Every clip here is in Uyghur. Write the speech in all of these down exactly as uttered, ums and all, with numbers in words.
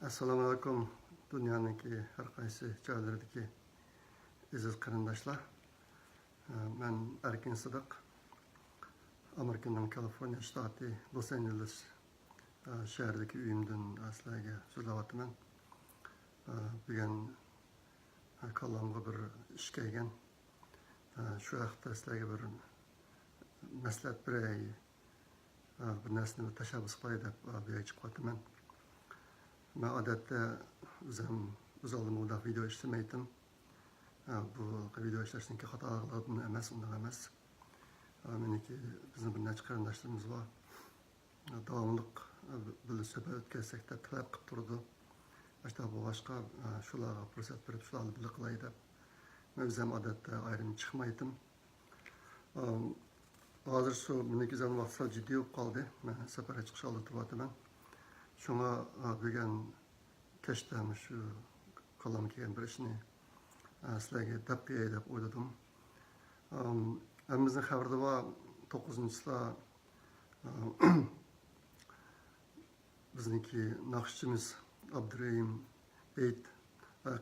ئەسسالامۇ ئەلەيكۇم، دۇنيانىڭكى ھەر قايسى جايلىرىدىكى ئەزىز قېرىنداشلار. مەن ئەركىن سىدىق. ئامېرىكىنىڭ كالىفورنىيە شتاتى لوس ئانژېلېس شەھىرىدىكى ئۆيۈمدىن سىلەرگە سۆزلەۋاتىمەن. بۈگۈن كاللامغا بىر ئىش كەلگەن. شۇ ھەقتە سىلەرگە بىر مەسلىھەت بېرەي، بىر نەرسىنى بىر تەشەببۇس قىلاي دەپ بۇ يەرگە چىقىۋاتىمەن. مەن ئادەتتە ئۆزۈم، ئۆز ئالدىمغا بۇنداق ۋىدېئو ئىشلىمەيتتىم. بۇ ۋىدېئو ئىشلەشنىڭكى خاتالىقلاردىن ئەمەس، ئۇنداق ئەمەس. مېنىڭكى، بىزنىڭ بىر نەچچە قېرىنداشلىرىمىز بار. داۋاملىق بىللە سۆھبەت ئۆتكۈزسەك دەپ تەلەپ قىلىپ تۇرىدۇ. ئاشۇنداق بولغاچقا، شۇلارغا پۇرسەت بېرىپ، شۇلار بىلەن بىللە قىلاي دەپ، مەن ئۆزۈم ئادەتتە ئايرىم چىقمايتتىم. ھازىر شۇ مېنىڭكى ئۆزۈمنىڭ ۋاقتى سەل جىددىي بولۇپ قالدى. مەن سەپەرگە چىقىش ئالدىدا تۇرۇۋاتىمەن. شۇڭا بۈگۈن كەچتە مۇشۇ كاللامغا كەلگەن بىر ئىشنى سىلەرگە دەپ قوياي دەپ ئويلىدىم. ھەممىمىزنىڭ خەۋىرىدە بار، توققۇزىنچى چىسلا بىزنىڭكى ناخشىچىمىز ئابدۇرېھىم بېيىت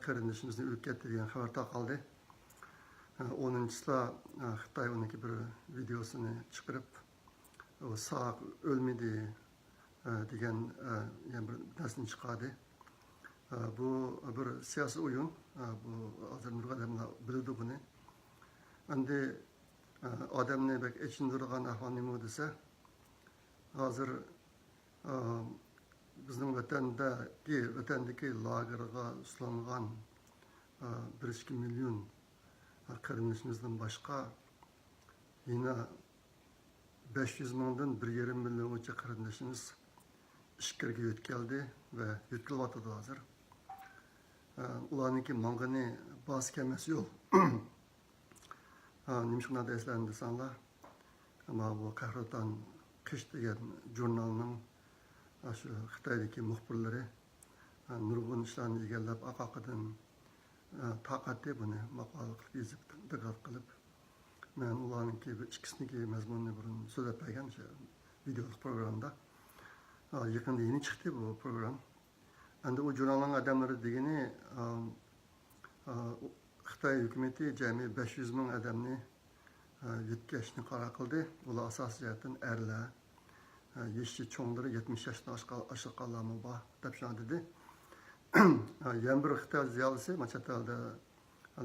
قېرىندىشىمىزنى ئۆلۈپ كەتتى دېگەن خەۋەر تارقالدى. ئونىنچى چىسلا خىتاي ئۇنىڭكى بىر ۋىدېئوسىنى چىقىرىپ، ئۇ ساق ئۆلمىدى دېگەن يەنە بىر نەرسىنى چىقاردى. بۇ بىر سىياسىي ئويۇن. بۇ ھازىر نۇرغۇن ئادەملەر بىلىدۇ بۇنى. ئەمدى ئادەمنى بەك ئېچىندۇرىدىغان ئەھۋال نېمە دېسە، ھازىر بىزنىڭ ۋەتەندىكى، ۋەتەندىكى لاگېرغا سولانغان بىر ئىككى مىليون قېرىندىشىمىزدىن باشقا، يەنە بەش يۈز مىڭدىن بىر يېرىم مىليونغىچە قېرىندىشىمىز ئىچكىرىگە يۆتكەلدى ۋە يۆتكىلىۋاتىدۇ ھازىر. ئۇلارنىڭكى ماڭغىنى بارسا كەلمەس يول. نېمىشقا ئۇنداق دەيسىلەر دېسەڭلار، مانا بۇ قەھرىتان قىش دېگەن ژۇرنالنىڭ شۇ خىتايدىكى مۇخبىرلىرى نۇرغۇن ئىشلارنى ئىگىلەپ، ئارقا-ئارقىدىن تارقاتتى بۇنى، ماقالە قىلىپ يېزىپ، دوكلات قىلىپ. مەن ئۇلارنىڭكى بىر ئىككىسىنىڭكى مەزمۇنىنى بۇرۇن سۆزلەپ بەرگەن شۇ ۋىدېئولۇق پروگراممىدا. يېقىندا يېڭى چىقتى بۇ پروگرام. ئەمدى ئۇ ژۇرنالنىڭ ئادەملىرى دېگىنى، ئا، ئا، خىتاي ھۆكۈمىتى جەمئىي بەش يۈز مىڭ ئادەمنى، ئا، يۆتكەشنى قارار قىلدى. ئۇلار ئاساسىي جەھەتتىن ئەرلەر، ئا، يېشى چوڭلىرى يەتمىش ياشتىن ئاشقان، ئاشقانلارمۇ بار دەپ شۇنداق دېدى. ئا، يەنە بىر خىتاي زىيالىيسى، مانا چەت ئەلدە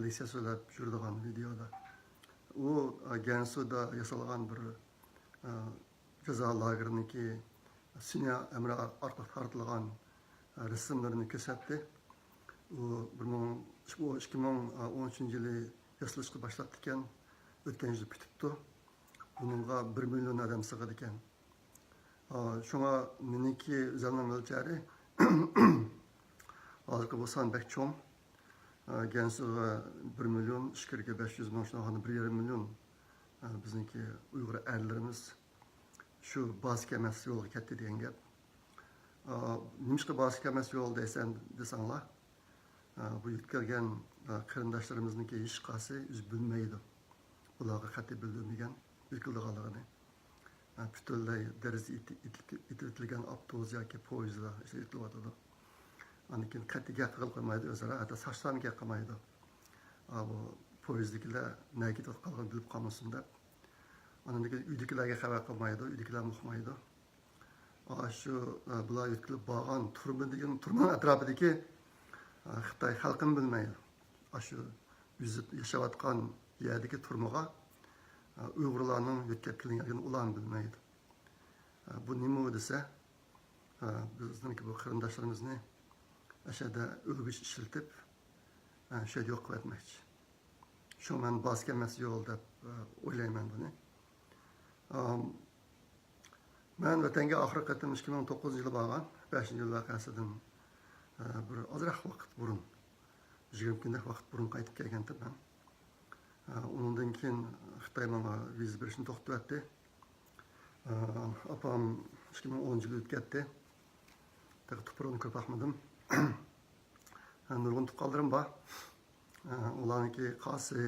لېكسىيە سۆزلەپ يۈرىدىغان ۋىدېئودا، ئۇ، ئا، گەنسۇدا ياسالغان بىر، ئا، جازا لاگېرىنىڭكى سۈنئىي ھەمراھ ئارقىلىق تارتىلغان رەسىملىرىنى كۆرسەتتى. ئۇ بىر مىڭ، ئۇ ئىككى مىڭ ئون ئۈچىنچى يىلى ياسىلىشقا باشلاپتىكەن، ئۆتكەن يىلى پۈتۈپتۇ. بۇنىڭغا بىر مىليون ئادەم سىغىدىكەن. شۇڭا مېنىڭكى ئۆزۈمنىڭ مۆلچەرى، ھازىرقى بۇ سان بەك چوڭ. گەنسۇغا بىر مىليون، ئىچكىرىگە بەش يۈز مىڭ، شۇنداق بىر يېرىم مىليون بىزنىڭكى ئۇيغۇر ئەرلىرىمىز شۇ بارسا كەلمەس يولغا كەتتى دېگەن گەپ. ئا، نېمىشقا بارسا كەلمەس يول دەيسەن دېسەڭلار، ئا، بۇ يۆتكەلگەن، ئا، قېرىنداشلىرىمىزنىڭكى ھېچقايسى ئۆزى بىلمەيدۇ. بۇلارغا قەتئىي بىلدۈرمىگەن يۆتكىلىدىغانلىقىنى. ئا، پۈتۈنلەي دېرىزە ئېتى-، ئېتىلگەن ئاپتوبۇس ياكى پويىزلار يۆتكىلىۋاتىدۇ. ئاندىن كېيىن قەتئىي گەپ قىلىپ قويمايدۇ ئۆزئارا، ھەتتا ساقچىلارمۇ گەپ قىلمايدۇ. ئا، بۇ پويىزدىكىلەر نەگە كېتىۋاتقانلىقىنى بىلىپ قالمىسۇن دەپ. ئاندىن كېيىن ئۆيدىكىلەرگە خەۋەر قىلمايدۇ، ئۆيدىكىلەرمۇ ئۇقمايدۇ. ئاشۇ، ئە، بۇلار يۆتكىلىپ بارغان تۈرمە دېگەن، تۈرمىنىڭ ئەتراپىدىكى، ئە، خىتاي خەلقىمۇ بىلمەيدۇ. ئاشۇ ئۆزى ياشاۋاتقان يەردىكى تۈرمىگە، ئە، ئۇيغۇرلارنىڭ يۆتكەپ كېلىنگەنلىكىنى ئۇلارمۇ بىلمەيدۇ. ئە، بۇ نېمە دېسە، ئە، بىزنىڭكى بۇ قېرىنداشلىرىمىزنى ئەشەدە ئۆلگۈچە ئىشلىتىپ، ئە، شۇ يەردە يوق قىلىۋەتمەكچى. شۇڭا مەن بارسا كەلمەس يول دەپ، ئە، ئويلايمەن بۇنى. ئام، مەن ۋەتەنگە ئاخىرقى قېتىم ئىككى مىڭ توققۇزىنچى يىلى بارغان، بەشىنچى يىل ۋەقەسىدىن، ئە، بىر ئازراق ۋاقىت بۇرۇن، يىگىرمە كۈندەك ۋاقىت بۇرۇن قايتىپ كەلگەنتىم مەن. ئە، ئۇنىڭدىن كېيىن خىتاي ماڭا ۋىزا بېرىشنى توختىتىۋەتتى. ئە، ئاپام ئىككى مىڭ ئونىنچى يىلى ئۆتۈپ كەتتى. تېخى تۇپرىقىنى كۆرۈپ باقمىدىم. ئە، نۇرغۇن تۇغقانلىرىم بار. ئۇلارنىڭكى قايسى،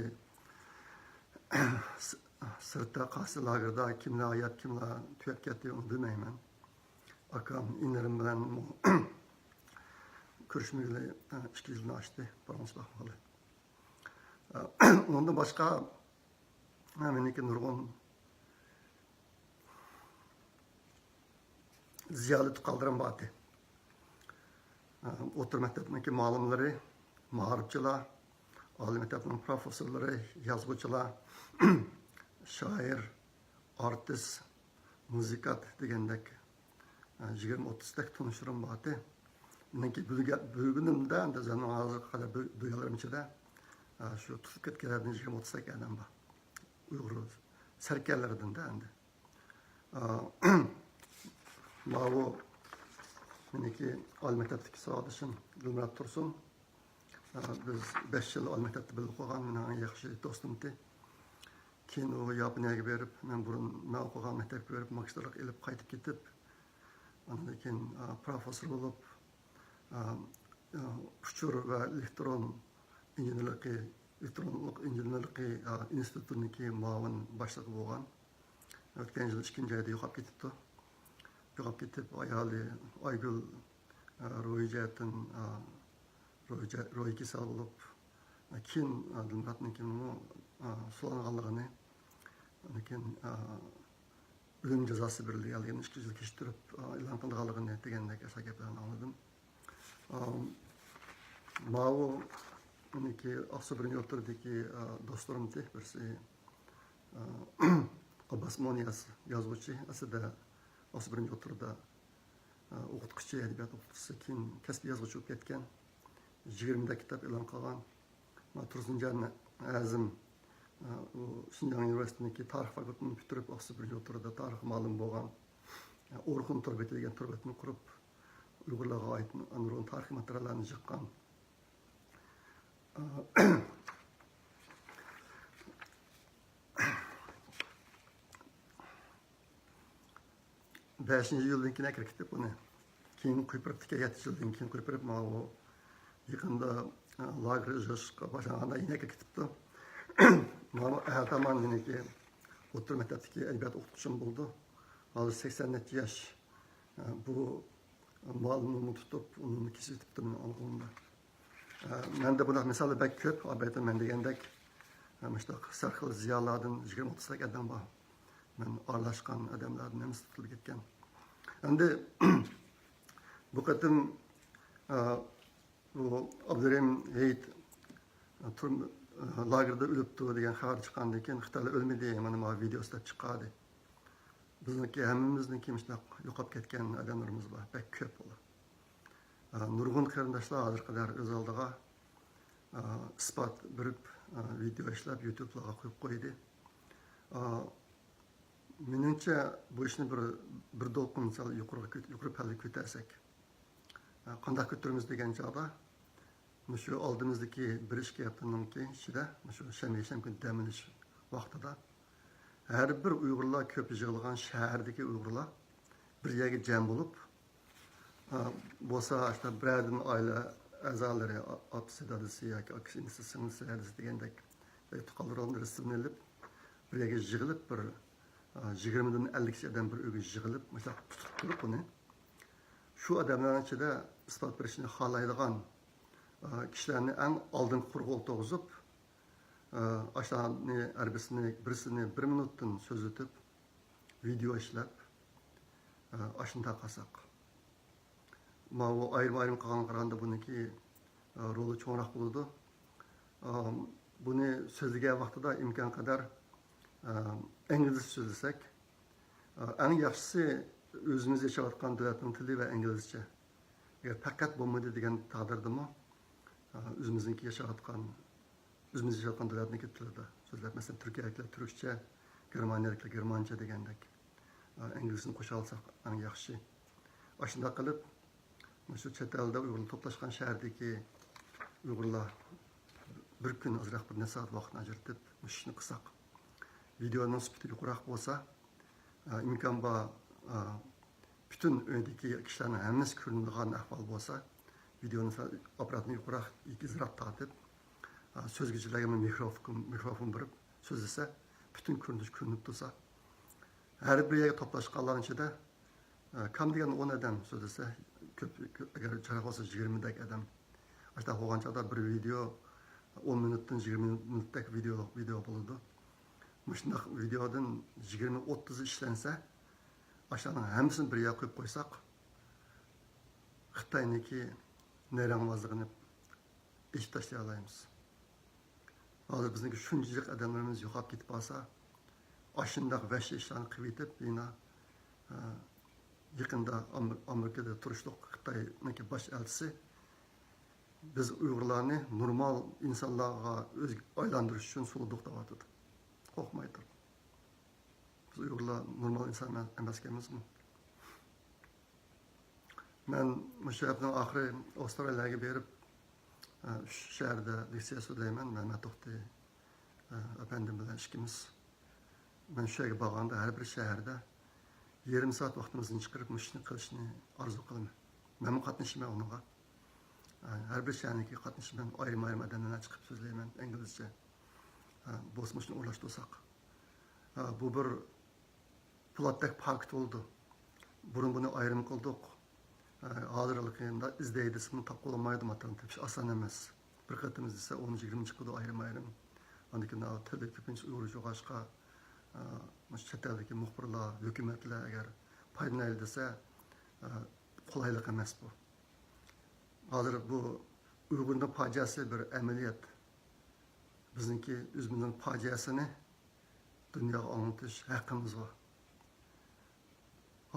سىرتتا قايسى لاگېردا كىملەر ھايات، كىملەر تۈگەپ كەتتى، ئۇنى بىلمەيمەن. ئاكام، ئىنىلىرىم بىلەن، كۆرۈشمىگىلى ئىككى يىلدىن ئاشتى، بالاڭچە باقمىغىلى. ئۇنىڭدىن باشقا، مېنىڭكى نۇرغۇن زىيالىي تۇغقانلىرىم بارتى. ئوتتۇرا مەكتەپنىڭكى مۇئەللىملىرى، مائارىپچىلار، ئالىي مەكتەپنىڭ پروفېسسورلىرى، يازغۇچىلار، شائىر، ئارتىس، مۇزىكانت دېگەندەك، ئە، يىگىرمە ئوتتۇزدەك تونۇشلىرىم بارتى. مېنىڭكى بىلگە-، بىلگىنىمدە، ئەمدى زامانغا ھازىرغا قەدەر بىل-، بىلگەنلىرىم ئىچىدە، ئە، شۇ تۇتۇپ كەتكەنلەردىن يىگىرمە ئوتتۇزدەك ئادەم بار. ئۇيغۇر سەركەردىلىرىدىن-دە ئەمدى. ئە، ماۋۇ مېنىڭكى ئالىي مەكتەپتىكى ساۋاقدىشىم گۈلمۇرات تۇرسۇن. ئە، بىز بەش يىل ئالىي مەكتەپتە بىللە ئوقۇغان، مېنىڭ ئەڭ ياخشى دوستۇمتى. كېيىن ئۇ ياپونىيەگە بېرىپ، مەن بۇرۇن مەن ئوقۇغان مەكتەپكە بېرىپ، ماگىستىرلىق ئېلىپ قايتىپ كېتىپ، ئاندىن كېيىن، ئا، پروفېسسور بولۇپ، ئا، ئا، ئۇچۇر ۋە ئېلېكترون ئىنژېنېرلىقى، ئېلېكترونلۇق ئىنژېنېرلىقى، ئا، ئىنستىتۇتىنىڭكى مۇئاۋىن باشلىقى بولغان. ئۆتكەن يىل ئىككىنچى ئايدا يوقاپ كېتىپتۇ. يوقاپ كېتىپ، ئايالى ئايگۈل، ئا، روھىي جەھەتتىن، ئا، روھىي جە-، روھىي كېسەل بولۇپ، كېيىن، ئا، دىلمۇراتنىڭكىمۇ، ئا، سوقۇلغانلىقىنى، ئاندىن كېيىن، ئا، ئۆلۈم جازاسى بېرىلگەنلىكىنى، ئىككى يىل كېچىكتۈرۈپ، ئا، ئېلان قىلىدىغانلىقىنى دېگەندەك ئاشۇ گەپلەرنى ئاڭلىدىم. ئا، ماۋۇ، مېنىڭكى ئاقسۇ بىرىنچى ئوتتۇرىدىكى، ئا، دوستلىرىمتى بىرسى، ئا، ئابباس مونىياز يازغۇچى، ئەسلىدە ئاقسۇ بىرىنچى ئوتتۇرىدا ئوقۇتقۇچى، ئەدەبىيات ئوقۇتقۇچىسى، كېيىن كەسپىي يازغۇچى بولۇپ كەتكەن. يىگىرمىدەك كىتاب ئېلان قىلغان. مانا تۇرسۇنجان ھەزىم، ئۇ شىنجاڭ ئۇنىۋېرسىتېتىنىڭكى تارىخ فاكۇلتېتىنى پۈتتۈرۈپ، ئاقسۇ بىرىنچى ئوتتۇرىدا تارىخ مۇئەللىمى بولغان. ئورخۇن تور بېتى دېگەن تور بېتىنى قۇرۇپ، ئۇيغۇرلارغا ئائىت نۇرغۇن تارىخىي ماتېرىياللارنى يىغقان. بەشىنچى يىلدىن كېيىن ئەكىرىپ كېتىپ ئۇنى. كېيىن قويۇپ بېرىپتىكەن، يەتتە يىلدىن كېيىن قويۇپ بېرىپ، ماۋۇ يېقىندا، ئە، لاگېر ئىشقا باشلانغاندا يەنە ئەكىرىپ كېتىپتۇ. ماۋۇ ئەتە مانا مېنىڭكى ئوتتۇرا مەكتەپتىكى ئەدەبىيات ئوقۇتقۇچىم بولدى. ھازىر سەكسەن نەچچە ياش. ئە، بۇ مۇئەللىمنىمۇ تۇتۇپ، ئۇنىمۇ كېسىۋېتىپتۇ مېنىڭ ئالغىنىمدا. ئە، مەندە بۇنداق مىساللار بەك كۆپ، ئەلۋەتتە مەن دېگەندەك، ئە، مۇشۇنداق سەرخىل زىيالىيلاردىن يىگىرمە ئوتتۇزدەك ئادەم بار. مەن ئارىلاشقان ئادەملەردىن ھەممىسى تۇتۇلۇپ كەتكەن. ئەمدى بۇ قېتىم، ئە، بۇ ئابدۇرېھىم ھېيت، ئە، تۈرمە، ئە، لاگېردا ئۆلۈپتۇ دېگەن خەۋەر چىققاندىن كېيىن، خىتايلار ئۆلمىدى، مانا ماۋۇ ۋىدېئو ئىشلەپ چىقاردى. بىزنىڭكى ھەممىمىزنىڭكى مۇشۇنداق يوقاپ كەتكەن ئادەملىرىمىز بار، بەك كۆپ ئۇلار. ئە، نۇرغۇن قېرىنداشلار ھازىرغا قەدەر ئۆز ئالدىغا، ئە، ئىسپات بېرىپ، ئە، ۋىدېئو ئىشلەپ، يۇتۇبلارغا قويۇپ قويدى. ئە، مېنىڭچە، بۇ ئىشنى بىر، بىر دولقۇن سەل يۇقىرىغا كۆت-، يۇقىرى پەللىگە كۆتەرسەك. ئە، قانداق كۆتۈرىمىز دېگەن چاغدا، مۇشۇ ئالدىمىزدىكى بىر ئىككى ھەپتىنىڭكى ئىچىدە، مۇشۇ شەنبە، يەكشەنبە كۈنى دەم ئېلىش ۋاقتىدا، ھەر بىر ئۇيغۇرلار كۆپ يىغىلغان شەھەردىكى ئۇيغۇرلار بىر يەرگە جەم بولۇپ، ئا، بولسا، ئاشۇنداق بىرەردىن ئائىلە ئەزالىرى، ئا-، ئاپىسى، دادىسى ياكى ئاكىسى، ئىنىسى، سىڭلىسى، ھەدىسى دېگەندەك، تۇغقانلىرىنىڭ رەسىمىنى ئېلىپ، بىر يەرگە يىغىلىپ، بىر، ئا، يىگىرمىدىن ئەللىككىچە ئادەم بىر ئۆيگە يىغىلىپ، مۇشۇنداق تۇتۇپ تۇرۇپ ئۇنى، شۇ ئادەملەرنىڭ ئىچىدە ئىسپات بېرىشنى خالايدىغان، ئا، كىشىلەرنى ئەڭ ئالدىنقى قۇرغا ئولتۇرغۇزۇپ، ئا، ئاشۇلارنى ھەر بىرسىنى، بىرسىنى بىر مىنۇتتىن سۆزلىتىپ، ۋىدېئو ئىشلەپ، ئا، ئاشۇنداق قىلساق. ماۋۇ ئايرىم-ئايرىم قىلغانغا قارىغاندا بۇنىڭكى، ئا، رولى چوڭراق بولىدۇ. ئا، بۇنى سۆزلىگەن ۋاقتىدا ئىمكانقەدەر، ئا، ئىنگلىزچە سۆزلىسەك، ئا، ئەڭ ياخشىسى ئۆزىمىز ياشاۋاتقان دۆلەتنىڭ تىلى ۋە ئىنگلىزچە. ئەگەر پەقەت بولمىدى دېگەن تەقدىردىمۇ، ئا، ئۆزىمىزنىڭكى ياشاۋاتقان، ئۆزىمىز ياشاۋاتقان دۆلەتنىڭكى تىلىدا سۆزلەپ، مەسىلەن، تۈركىيەلىكلەر تۈركچە، گېرمانىيەلىكلەر گېرمانچە دېگەندەك، ئا، ئىنگلىزچىنى قوشالىساق ئەڭ ياخشى. ئاشۇنداق قىلىپ، مۇشۇ چەت ئەلدە ئۇيغۇرلار توپلاشقان شەھەردىكى ئۇيغۇرلار بىر كۈن ئازراق بىر نەچچە سائەت ۋاقىتنى ئاجرىتىپ، مۇشۇ ئىشنى قىلساق، ۋىدېئونىڭ سۈپىتى يۇقىرىراق بولسا، ئە، ئىمكان بار، ئە، پۈتۈن ئۆيدىكى كىشىلەرنىڭ ھەممىسى كۆرۈنىدىغان ئەھۋال بولسا، ۋىدېئونى سەل ئاپپاراتنى يۇقىرىراق، ئېگىزراق تارتىپ، ئە، سۆزگۈچىلەرگە مىكروفون، مىكروفون بېرىپ سۆزلىسە، پۈتۈن كۆرۈنۈش كۆرۈنۈپ تۇرسا، ھەر بىر يەرگە توپلاشقانلارنىڭ ئىچىدە، ئە، كام دېگەن ئون ئادەم سۆزلىسە، كۆپ، كۆپ، ئەگەر چاقىرىق بولسا يىگىرمىدەك ئادەم. ئاشۇنداق بولغان چاغدا بىر ۋىدېو ئون مىنۇتتىن يىگىرمە مىنۇتتەك ۋىدېو، ۋىدېو بولىدۇ. مۇشۇنداق ۋىدېودىن يىگىرمە، ئوتتۇزى ئىشلەنسە، ئاشۇلارنىڭ ھەممىسىنى بىر يەرگە قويۇپ قويساق، خىتاينىڭكى نەيرەڭۋازلىقىنى ئېچىپ تاشلىيالايمىز. ھازىر بىزنىڭكى شۇنچىلىك ئادەملىرىمىز يوقاپ كېتىپ قالسا، ئاشۇنداق ۋەھشىي ئىشلارنى قىلىۋېتىپ، يەنە، ئە، يېقىندا ئامېر-، ئامېرىكىدا تۇرۇشلۇق خىتاينىڭكى باش ئەلچىسى، بىز ئۇيغۇرلارنى نورمال ئىنسانلارغا ئۆز-، ئايلاندۇرۇش ئۈچۈن سولىدۇق دەۋاتىدۇ. قورقماي تۇرۇپ. بىز ئۇيغۇرلار نورمال ئىنسان ئەمەس ئىكەنمىزمۇ؟ مەن مۇشۇ ھەپتىنىڭ ئاخىرى ئاۋسترالىيەگە بېرىپ، ئە، ئۈچ شەھەردە لېكسىيە سۆزلەيمەن. مەمەت توختى، ئە، ئەپەندىم بىلەن ئىككىمىز. مەن شۇ يەرگە بارغاندا ھەر بىر شەھەردە يېرىم سائەت ۋاقتىمىزدىن چىقىرىپ مۇشۇ ئىشنى قىلىشنى ئارزۇ قىلىمەن. مەنمۇ قاتنىشىمەن ئۇنىڭغا. ئە، ھەر بىر شەھەرنىڭكى قاتنىشىمەن، ئايرىم-ئايرىم ئادەملەر چىقىپ سۆزلەيمەن ئىنگلىزچە. ئە، بولسا مۇشۇنى ئورۇنلاشتۇرساق. ئە، بۇ بىر پولاتتەك پاكىت بولىدۇ. بۇرۇن بۇنى ئايرىم قىلدۇق. ئە، ھازىر ھېلىقى ئىزدەي دېسىمۇ تاپقىلى بولمايدۇ، ماتېرىيالنى تېپىش ئاسان ئەمەس. بىر قېتىم ئىزدىسە، ئون يىگىرمە چىقىدۇ ئايرىم-ئايرىم. ئاندىن كېيىن تىلى كۆپىنچە ئۇيغۇرچە بولغاچقا، ئە، مۇشۇ چەت ئەلدىكى مۇخبىرلار، ھۆكۈمەتلەر ئەگەر پايدىلىنايلى دېسە، ئە، قولايلىق ئەمەس بۇ. ھازىر بۇ ئۇيغۇرنىڭ پاجىئەسى بىر ئەمەلىيەت. بىزنىڭكى ئۆزىمىزنىڭ پاجىئەسىنى دۇنياغا ئاڭلىتىش ھەققىمىز بار.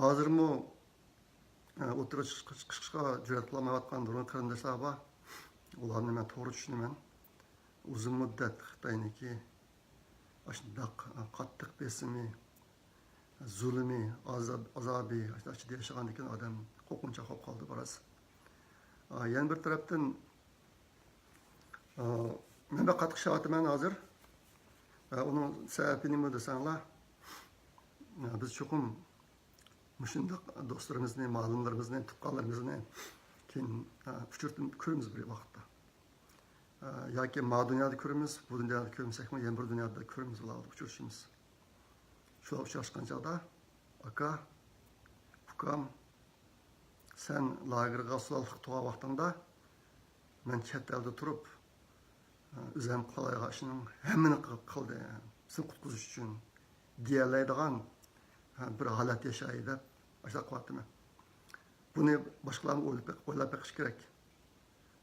ھازىرمۇ، ئە، ئوتتۇرىغا چىقىش-، چىقىشقا جۈرئەت قىلالمايۋاتقان نۇرغۇن قېرىنداشلار بار. ئۇلارنى مەن توغرا چۈشىنىمەن. ئۇزۇن مۇددەت خىتاينىڭكى ئاشۇنداق، ئە، قاتتىق بېسىمى، زۇلۇمى، ئازاب-، ئازابى ئىچىدە ياشىغاندىكىن ئادەم قورقۇنچاق بولۇپ قالدى بىراز. ئا، يەنە بىر تەرەپتىن، ئا، مەن بەك قاتتىق ئىشلەۋاتىمەن ھازىر. ئا، ئۇنىڭ سەۋەبى نېمە دېسەڭلار، ئا، بىز چوقۇم مۇشۇنداق دوستلىرىمىزنى، مالىملىرىمىزنى، تۇغقانلىرىمىزنى كېيىن، ئا، ئۇچرىتىپ كۆرىمىز بىر ۋاقىتتا. ئا، ياكى ما دۇنيادا كۆرىمىز، بۇ دۇنيادا كۆرمىسەكمۇ، يەنە بىر دۇنيادا كۆرىمىز، بۇلار ئۇچرىشىمىز. شۇلار ئۇچراشقان چاغدا، ئاكا، ئۇكام، سەن لاگېرغا سولداتلىق تۇرغان ۋاقتىڭدا، مەن چەت ئەلدە تۇرۇپ، ئۆزۈم قىلالايدىغان ئىشنىڭ ھەممىنى قىل-، قىلدىم، سېنى قۇتقۇزۇش ئۈچۈن، دېيەلەيدىغان بىر ھالەت ياشاي دەپ، ئاشۇنداق قىلىۋاتىمەن. بۇنى باشقىلارمۇ ئويلاپ بېق-، ئويلاپ بېقىشى كېرەك.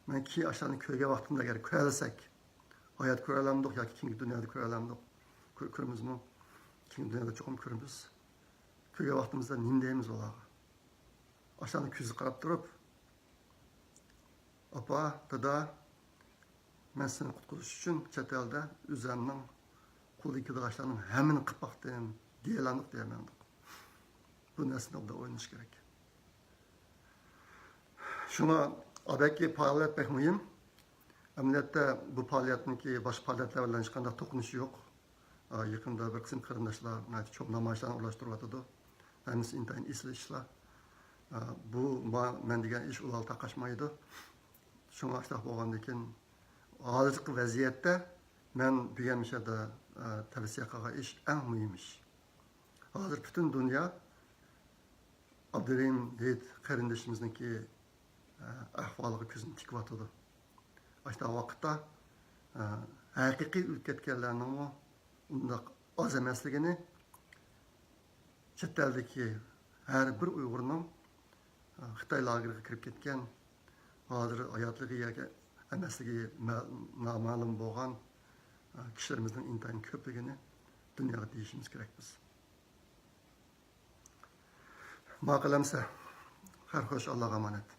مەن كېيىن ئاشۇلارنى كۆرگەن ۋاقتىمدا ئەگەر كۆرەلىسەك، ھايات كۆرەلەمدۇق ياكى كېيىنكى دۇنيادا كۆرەلەمدۇق؟ كۆ-، كۆرىمىزمۇ؟ كېيىنكى دۇنيادا چوقۇم كۆرىمىز. كۆرگەن ۋاقتىمىزدا نېمە دەيمىز ئۇلارغا؟ ئاشۇلارنىڭ كۆزىگە قاراپ تۇرۇپ، ئاپا، دادا، مەن سېنى قۇتقۇزۇش ئۈچۈن چەت ئەلدە ئۆزۈمنىڭ قولىدىن كېلىدىغان ئىشلارنىڭ ھەممىنى قىلىپ باقتىم، دېيەلەمدۇق، دېيەلمەمدۇق؟ بۇ نەرسىنى ئوبدان ئويلىنىش كېرەك. شۇڭا ئادەتتىكى پائالىيەت بەك مۇھىم. ئەمەلىيەتتە بۇ پائالىيەتنىڭكى باشقا پائالىيەتلەر بىلەن ھېچقانداق توقۇنۇشى يوق. ئا، يېقىندا بىر قىسىم قېرىنداشلار ناھايىتى چوڭ نامايىشلارنى ئورۇنلاشتۇرۇۋاتىدۇ. ھەممىسى ئىنتايىن ئېسىل ئىشلار. ئا، بۇ ما-، مەن دېگەن ئىش ئۇلارغا تاقاشمايدۇ. شۇڭا ئاشۇنداق بولغاندىكىن، ھازىرقى ۋەزىيەتتە مەن بۈگۈن مۇشۇ يەردە، ئا، تەۋسىيە قىلغان ئىش ئەڭ مۇھىم ئىش. ھازىر پۈتۈن دۇنيا ئابدۇرېھىم ھېيت قېرىندىشىمىزنىڭكى، ئە، ئەھۋالىغا كۆزىنى تىكىۋاتىدۇ. ئاشۇنداق ۋاقىتتا، ئە، ھەقىقىي ئۆلۈپ كەتكەنلەرنىڭمۇ ئۇنداق ئاز ئەمەسلىكىنى، چەت ئەلدىكى ھەر بىر ئۇيغۇرنىڭ، ئە، خىتاي لاگېرىغا كىرىپ كەتكەن، ھازىر ھاياتلىقى ياكى ئەمەسلىكى مە-، نامەلۇم بولغان، ئە، كىشىلىرىمىزنىڭ ئىنتايىن كۆپلۈكىنى دۇنياغا دېيىشىمىز كېرەك بىز. ماقۇل ئەمسە. خەير خوش، ئاللاغا ئامانەت.